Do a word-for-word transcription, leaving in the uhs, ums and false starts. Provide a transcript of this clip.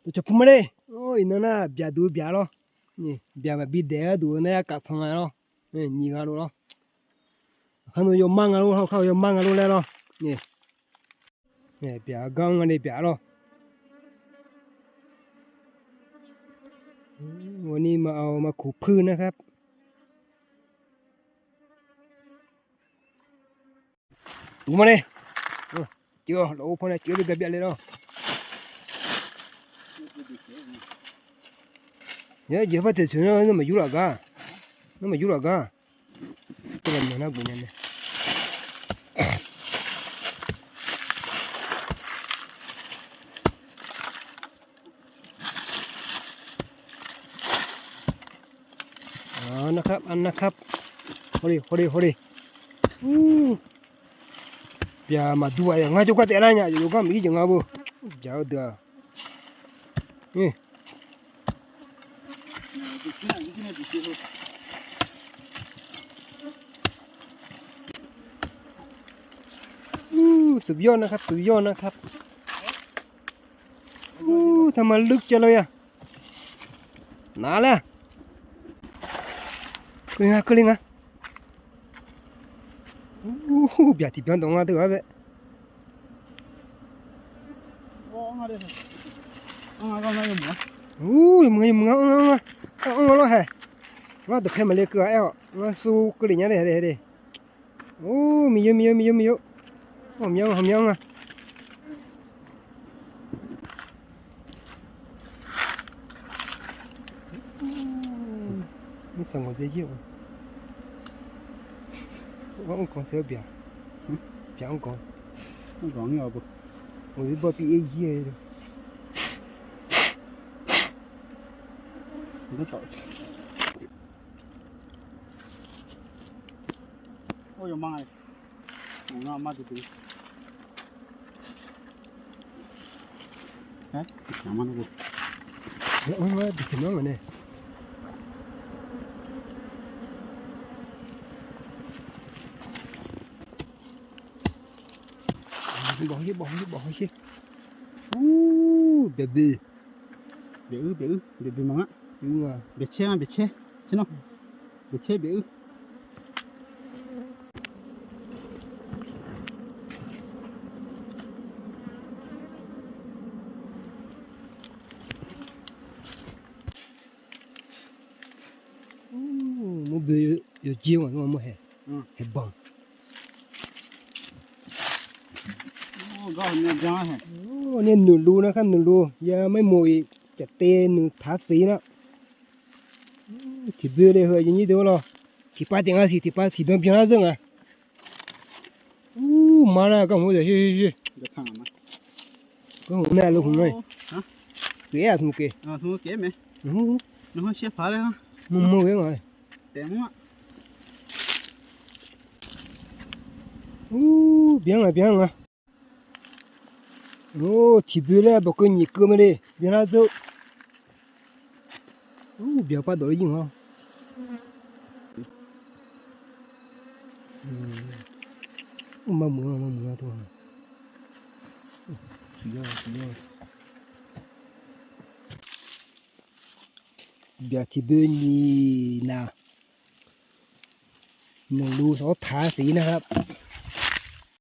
Dawqcawq pu ma le. Iqnan nar byaqduq byaq lawr. Byaq maqbi daef-eu gharduq nar yar kaf tsanq nga lawr. Nyiq ghaq luf lawr. Kharnu yawmar nga lor, kharnu yawmar nga lor laer lawr. Byaq gar nga le byaq lawr. วันนี้มาเอามาขูดพืชนะครับ Gu ma le. Ceuv lafov paw nae ceuv le gar byav le lawr. Yajeq par teq toeq nar, nar maqyur laf gar. Nar maqyur laf gar. Tov lar myanq nar geuf nya mae. Nar kar, nar kar. Hawle, hawle, hawle. Byaq maqdur-aq, yawqngar jawrgar taef lar nya, yawqgar maqir jeq nga beu. Byaq-eu deuq-aq. Ur, สุดยอดนะครับ สุดยอดนะครับ Ur, ทำไมลึกจังเลยอะ หนาแล้ว Keuv nga, keuv le nga. Ur, byaq tiqbyan dawq nga deuq-aq bae. Ur, yawmuiq nga, yawmuiq nga, anr nga, anr nga lawr hae. Ngar dawqpae maqle keuv-aq aer-awq, ngar sur keuv le nya le, hae le, hae le. Ur, miqyaer, miqyaer, miqyaer, miqyaer. Hawqmya, hawqmya nga. Mirtsaq ngawqdzae jir-aq. Anr ganq saer byaq. Byaq anr ganq. Anr ganq-ir-awq beu. Ngawqdzae bawr pi-aer jir-a. Ur, yawma nga. Ur, ngar mar duidui. Ur, ngar duidui nar ngaq nae. Ur, byaqboeq. Byaq uir, byaq uir, byaqboeq maqngeur. Byaqcaer nga, byaqcaer. Caer nawr. Byaqcaer byaq uir. Mawrboe yawjer maq-anr mawr hae. Haebanq. Nae nuiqluv nar kar nuiqluv ya maermoq-iq caftev nuiq taq siq nar. Tiqboe le heu aqyuif nyir deuq-ar lawr. Tiqpav tiq nga siq, tiqpav tiqbyan byan lar zeur nga. Ur, mar nar gar hmq-ar zaeq sher sher sher. Gar hmq mae, lov hmq nar. Keq-aer-aq tmq keq. Maqmr ghae nga. Ur, byan nga, byan nga. Ur, tiqboe laer bawqkeuv nyiq keuv mae le, byan lar zeur. Ur, byaq par dawq-aer jir nga. Ur, maqmuiq nga, maqmuiq nga teu. Byaq tiqboe nyiq naq. Nuiqluv sawr taq siq nar kar.